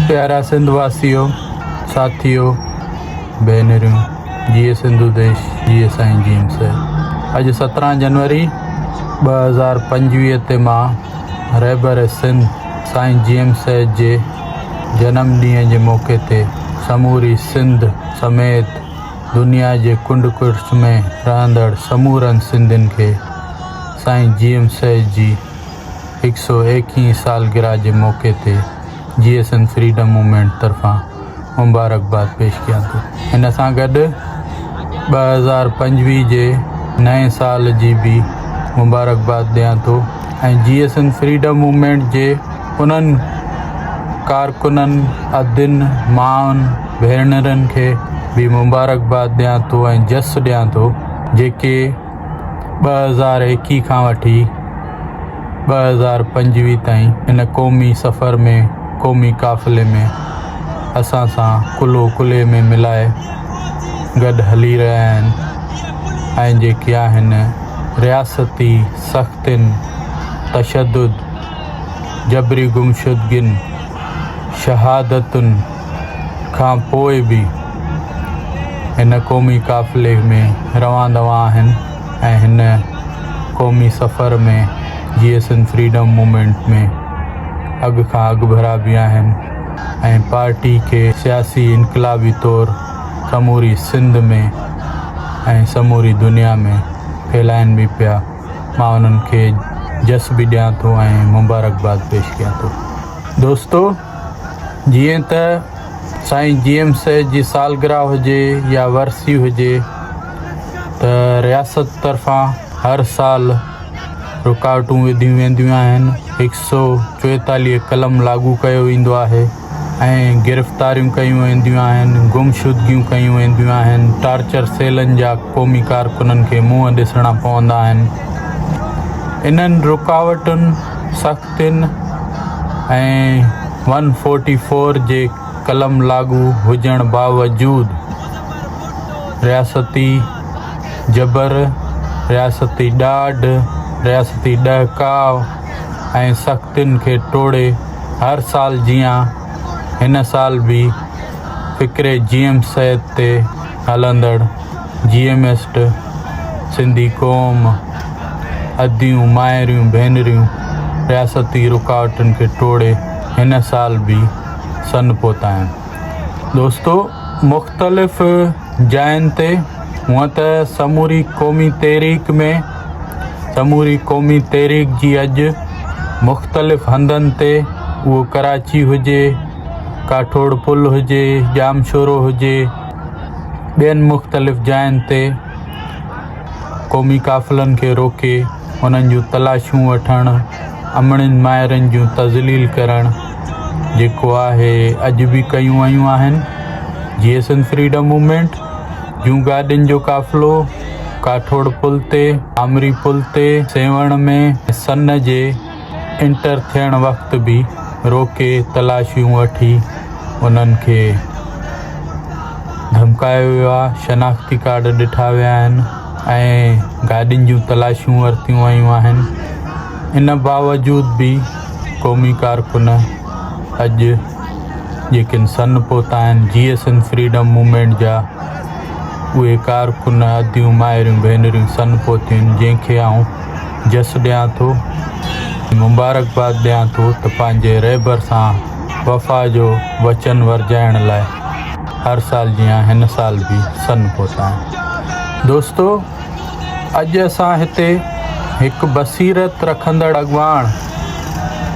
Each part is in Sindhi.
پيارا سنڌ واسيو، ساٿيو، ڀينريون، جيئي سنڌو ديش، جيئي سائين جي ايم سيد. اڄ 17 جنوري 2025 تي مان رهبر سنڌ سائين جي ايم سيد جي جنم ڏينهن جي موقعي تي سموري سنڌ سميت دنيا جي ڪنڊ ڪڙڇ ۾ رهندڙ سمورن سنڌين کي سائين جي ايم سيد جي هڪ سئو ايڪيهين سالگرهه جي موقعي تي جي ايس اين فريڊم موومينٽ طرفان مبارڪباد پيش ڪيان ٿو. ان سان گڏ 2025 جي نئين سال جي به مبارڪباد ڏيان ٿو ۽ جي ايس اين فريڊم موومينٽ جي انهن ڪارڪنن، ادين، مائن، ڀينرن کي به مبارڪباد ڏيان ٿو ۽ جس ڏيان ٿو جيڪي 2021 کان وٺي 2025 تائين هن قومي سفر ۾ قومي قافلي ۾ اسان سان ڪلهو ڪلهي ۾ ملائي گڏ هلي رهيا آهن ۽ جيڪي آهن رياستي سختين، تشدد، جبري گمشدگين، شهادتن کان پوء به هن قومي قافلي ۾ روان دوان آهن ۽ هن قومي سفر ۾ جي ايس اين فريڊم موومينٽ ۾ اڳ کان اڳڀرا به آهن ۽ پارٽي کي سياسي انقلابي طور سموري سنڌ ۾ ۽ سموري دنيا ۾ ڦهلائن به پيا. مان انهن کي جس به ڏيان ٿو ۽ مبارڪباد پيش ڪيان ٿو. دوستو جيئن ته سائين جي ايم سيد جي سالگرهه هجي يا ورسي هجي ته رياست طرفان هر سال رڪاوٽون وڌيون وينديون آهن، هڪ سئو چوئيتاليهه قلم لاڳو ڪيو ويندو آهي ۽ گرفتاريون ڪيون وينديون آهن، گمشدگيون ڪيون وينديون آهن، ٽارچر سيلن جا قومي ڪارڪنن کي منهن ڏسڻا پوندا آهن. انهن رڪاوٽن، سختين ۽ ون فورٽي فور جي قلم لاڳو هجڻ باوجود رياستي جبر، رياستي ڏاڍ، رياستي ڏهڪاء ۽ سختين کي ٽوڙي هر سال جيان هن سال به فڪر جي ايم سيد تي هلندڙ جي ايم ايسٽ سنڌي قوم، اديون، مائريون، ڀينريون رياستي رڪاوٽن کي ٽوڙي هن سال به سن پهتا آهن. دوستو مختلف جاين تي هونء ته سموري قومي تحريڪ ۾ سموري قومي تحريڪ جي اڄ مختلف هنڌن تي اهو ڪراچي هجي، ڪاٺوڙ پل هجي، ڄامشورو هجي، ٻين مختلف جاين تي قومي قافلن کي روڪي انهن جون تلاشيون وٺڻ، امڙين مائرن جون تذليل ڪرڻ جيڪو آهي اڄ به ڪيون ويون آهن. جيئي سنڌ فريڊم موومينٽ جون گاڏين جو قافلو ڪاٺوڙ پل تي، آمري پل تي، سيوهڻ ۾ سن جي انٽر ٿيڻ وقت به روڪي تلاشيون وٺي انهن کي ڌمڪايو ويو آهي، شناختي ڪارڊ ڏٺا ويا آهن ۽ گاڏين جون تلاشيون ورتيون ويون آهن. ان باوجود به قومي ڪارڪن اڄ جيڪي سن پهتا آهن جيئي سنڌ فريڊم موومينٽ جا اهي ڪارڪن اديون مائريون ڀينريون سن پهتيون آهن جنهن کي آئون جس ڏيان ٿو مبارڪباد ڏيان ٿو ته پنهنجي رهبر سان وفا جو وچن ورجائڻ لاء هر سال جيان هن سال به سن پهتا آهن. دوستو اڄ اسان هتي هڪ بصيرت رکندڙ اڳواڻ،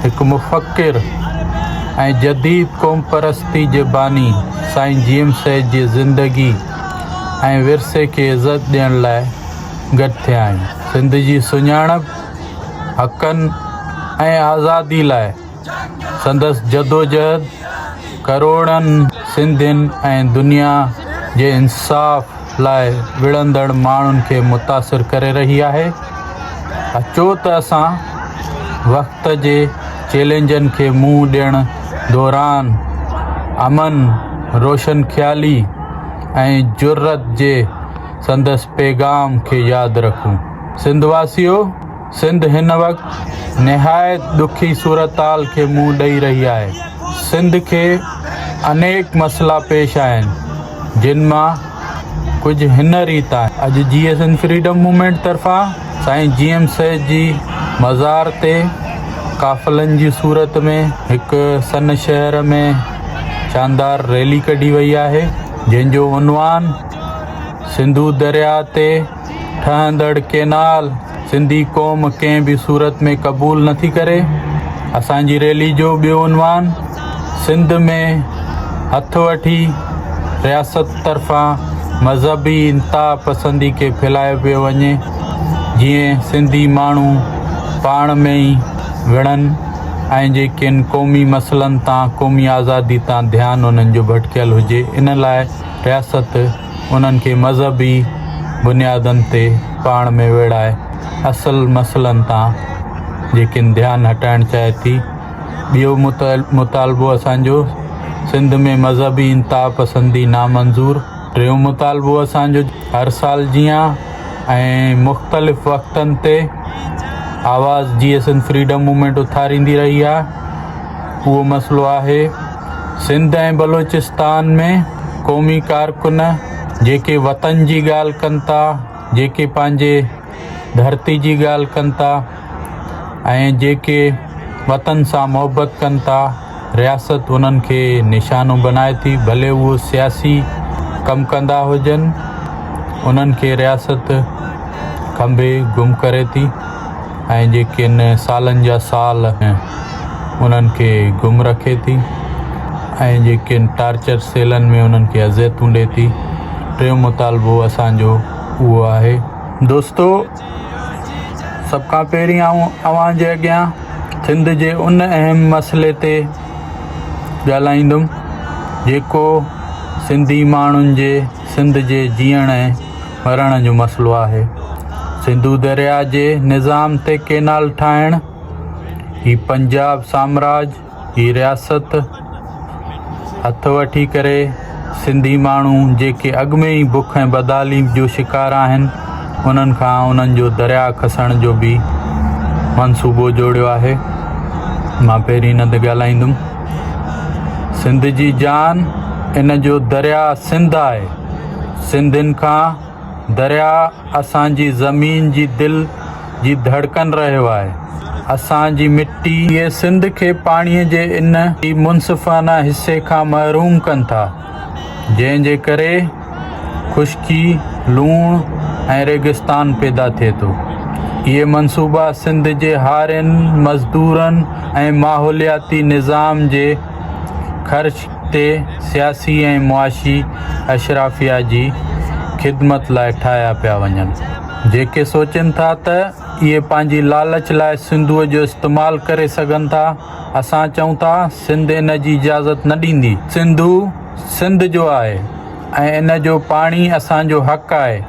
هڪ مفڪر ۽ جديد قومپرستي جي باني سائين جي ايم سيد جي زندگي ۽ ورثي کي عزت ڏيڻ لاء گڏ ٿيا آهيون. سنڌ جي سڃاڻپ، حقن ۽ آزادي لاء سندس جدوجهد ڪروڙن سنڌين ۽ دنيا جي انصاف لاء وڙهندڙ ماڻهن کي متاثر ڪري رهي آهي. اچو ته اسان وقت جي چئلينجن کي منهن ڏيڻ دوران امن، روشن خيالي ۽ جرئت جي سندس پيغام کي ياد رکون. سنڌ واسيو! سنڌ هن وقت نهايت ڏکي صورتحال کي منهن ڏئي رهي آهي. سنڌ کي انيڪ مسئلا پيش آهن، جن مان ڪجهه هن ريت آهن. اڄ جي ايس اين فريڊم موومينٽ طرفان سائين جي ايم سيد جي مزار تي قافلن جي صورت ۾ هڪ سن شهر ۾ شاندار ريلي ڪڍي وئي آهي، جنهن جو عنوان سنڌو درياء تي ٺهندڙ ڪينال سنڌي قوم ڪنهن به صورت ۾ قبول نه ٿي ڪري. اسان جي ريلي جو ٻيو عنوان سنڌ ۾ هٿ وٺي رياست طرفان مذهبي انتها پسندي کي ڦهلايو پيو وڃي جيئن سنڌي ماڻهو پاڻ ۾ ئي وڙهن ۽ جيڪي قومي مسئلن تان قومي آزادي تان ڌيان انهن جو ڀٽڪيل هجي ان لاء رياست انهن کي مذهبي بنيادن تي پاڻ ۾ ويڙهائي اصل مسئلن تان جيڪن ڌيان هٽائڻ چاهي ٿي. ٻيو مطالبو اسان جو سنڌ ۾ مذهبي انتها پسندي نامنظور. ٽيون مطالبو اسان جو هر سال جيان ۽ مختلف وقتن تي آواز جيئي سنڌ فريڊم موومينٽ اٿاريندي رهي آهي اهو مسئلو آهي سنڌ ۽ بلوچستان ۾ قومي ڪارڪن جيڪي وطن جي ڳالهه ڪن ٿا، جيڪي پنهنجي ڌرتي جي ڳالهه ڪن ٿا ۽ جيڪي وطن سان محبت ڪن ٿا، رياست انهن کي نشانو بنائي ٿي، ڀلي اهو سياسي ڪم ڪندا هجن، انهن کي رياست کنڀي گم ڪري ٿي. ۽ جيڪي سالن جا سال انهن کي گم رکي ٿي ۽ جيڪي ٽارچر سيلن ۾ انهن کي اذيتون ڏي ٿي. ٽيون مطالبو اسان جو اهو آهي. دوستو سڀ کان پهرين آئون اوهان جي اڳيان سنڌ جي ان اهم مسئلي تي ڳالهائيندم جيڪو سنڌي ماڻهن جي سنڌ جي جيئڻ ۽ مرڻ جو مسئلو آهي. سنڌو درياء جي نظام تي ڪينال ٺاهڻ، هي پنجاب سامراج، هي رياست هٿ وٺي ڪري سنڌي ماڻهو جيڪي اڳ ۾ ئي بک ۽ بدحالي جو شڪار آهن، انهن کان انهن جو درياء کسڻ جو به منصوبو جوڙيو آهي. مان پهرين ان تي ڳالهائيندم. سنڌ جي جان ان جو درياء سنڌ آهي. سنڌين کان درياء اسان جي زمين جي دل جي ڌڙڪن رهيو آهي. اسان جي مٽي. اهي سنڌ کي پاڻي جي ان ئي منصفانه حصي کان محروم ڪن ٿا، جنهن جي ڪري خشڪي، لوڻ ۽ ريگستان پيدا ٿئي ٿو. اهي منصوبا سنڌ جي هارين، مزدورن ۽ ماحولياتي نظام جي خرچ تي سياسي ۽ معاشي اشرافيه جي خدمت لاء ٺاهيا پيا وڃن، جيڪي سوچين ٿا ته اهي پنهنجي لالچ لاء سنڌوء جو استعمال ڪري سگهن ٿا، اسان چئون ٿا سنڌ ان جي اجازت نه ڏيندي. سنڌو سنڌ جو آهي ۽ ان جو پاڻي اسان جو حق آهي.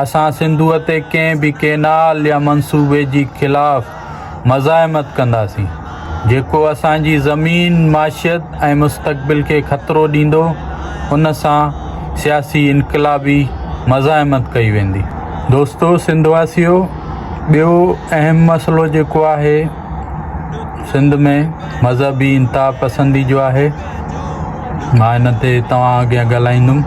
اسان سنڌوء تي ڪنهن به ڪينال يا منصوبي جي خلاف مزاحمت ڪنداسين، جيڪو اسان جي زمين، معاشيت ۽ مستقبل کي خطرو ڏيندو، ان سان سياسي انقلابي مزاحمت ڪئي ويندي. دوستو سنڌ واسيو ٻيو اهم مسئلو جيڪو آهي سنڌ ۾ مذهبي انتها پسندي جو آهي. مان ان تي توهان اڳيان ڳالهائيندم.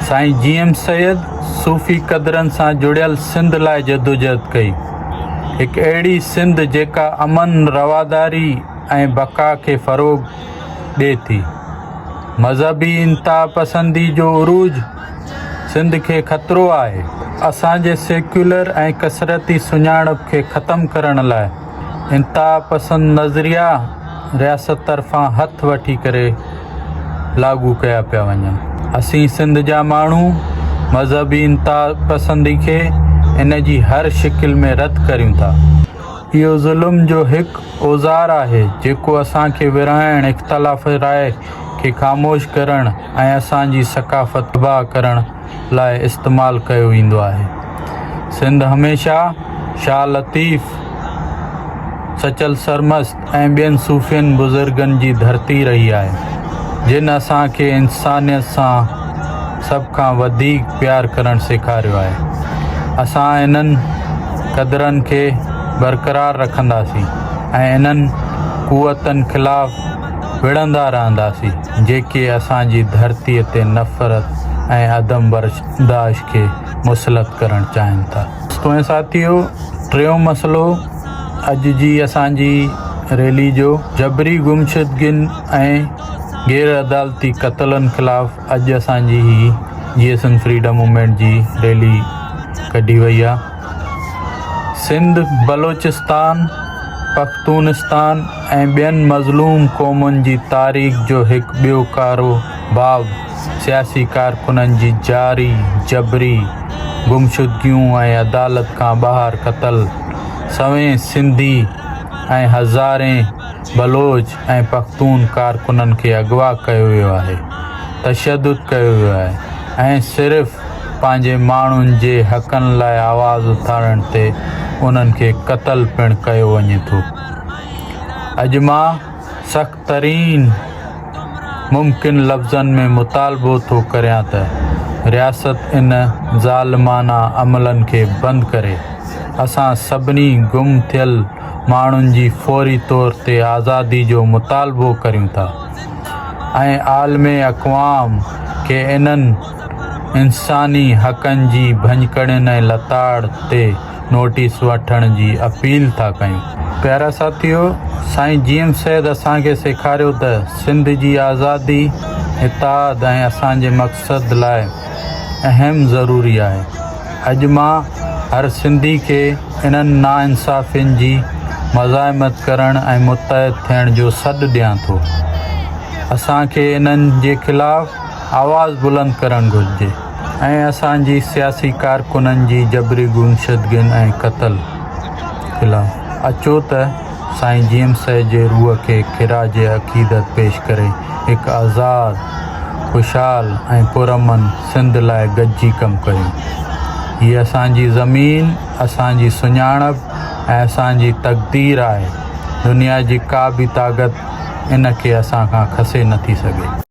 سائين جي ايم سيد صوفي قدرن سان جڙيل سنڌ لاء جدوجهد ڪئي. هڪ اهڙي سنڌ جيڪا امن، رواداري ۽ بقا کي فروغ ڏئي ٿي. مذهبي انتها پسندي جو عروج سنڌ کي خطرو آهي. اسان جي سيڪيولر ۽ ڪثرتي سڃاڻپ کي ختم ڪرڻ لاء انتها پسند نظريا رياست طرفان هٿ وٺي ڪري لاڳو ڪيا پيا وڃن. اسين سنڌ جا ماڻهو مذهبي انتها پسندي کي ان جي هر شڪل ۾ رد ڪريون ٿا. اهو ظلم جو هڪ اوزار آهي جيڪو اسان کي ورهائڻ، اختلاف راء کي خاموش ڪرڻ ۽ اسان جي ثقافت تباهه ڪرڻ لاء استعمال ڪيو ويندو آهي. سنڌ هميشه شاهه لطيف، سچل سرمست ۽ ٻين صوفين بزرگن جي ڌرتي رهي آهي، جن اسان کي انسانيت سان سڀ کان وڌيڪ پيار ڪرڻ سيکاريو آهي. اسان انهن قدرن کي برقرار رکنداسين ۽ انهن قوتن خلاف وڙهندا رهنداسين جيڪي اسان جي ڌرتي تي نفرت ۽ عدم برداشت کي مسلط ڪرڻ چاهين ٿا. دوستو ۽ ساٿيو ٽيون مسئلو اڄ جي اسان جي ريلي جو جبري گمشدگين ۽ غير عدالتي قتلن خلاف اڄ اسان جي هي جي ايس اين فريڊم موومينٽ جي ريلي ڪڍي وئي آ. سنڌ، بلوچستان، پختونستان ۽ ٻين مظلوم قومن جي تاريخ جو هڪ ٻيو ڪارو باب سياسي ڪارڪنن جي جاري جبري گمشدگيون ۽ عدالت کان ٻاهر قتل، سوين سنڌي ۽ هزارين بلوچ ۽ پختون ڪارڪنن کي اغوا ڪيو ويو آهي، تشدد ڪيو ويو آهي ۽ صرف پنهنجي ماڻهن جي حقن لاء آواز اٿارڻ تي انهن کي قتل پڻ ڪيو وڃي ٿو. اڄ مان سخت ترين ممڪن لفظن ۾ مطالبو ٿو ڪريان ته رياست ان ظالمانه عملن کي بند ڪري. اسان سڀني گم ٿيل ماڻهن جي فوري طور تي آزادي جو مطالبو ڪريون ٿا ۽ عالمي اقوام کي انهن انساني حقن جي ڀڃڪڙين ۽ لتاڙ تي نوٽيس وٺڻ جي اپيل ٿا ڪيون. پيارا ساٿيو! سائين جي ايم سيد اسان کي سيکاريو ته سنڌ جي آزادي، اتحاد ۽ اسان جي مقصد لاء اهم ضروري آهي. اڄ مان هر سنڌي کي انهن ناانصافين جي مزاحمت ڪرڻ ۽ متحد ٿيڻ جو سڏ ڏيان ٿو. اسان کي انهن جي خلاف آواز بلند ڪرڻ گهرجي ۽ اسان جي سياسي ڪارڪنن جي جبري گمشدگين ۽ قتل خلاف اچو ته سائين جي ايم سيد جي روح کي خراج عقيدت پيش ڪري هڪ آزاد، خوشحال ۽ پرامن سنڌ لاء گڏجي ڪم ڪريون. هي اسان جي زمين، اسان جي سڃاڻپ ۽ اسان جي تقدير آهي. دنيا جي ڪا به طاقت ان کي اسان کان کسي نٿي سگهي.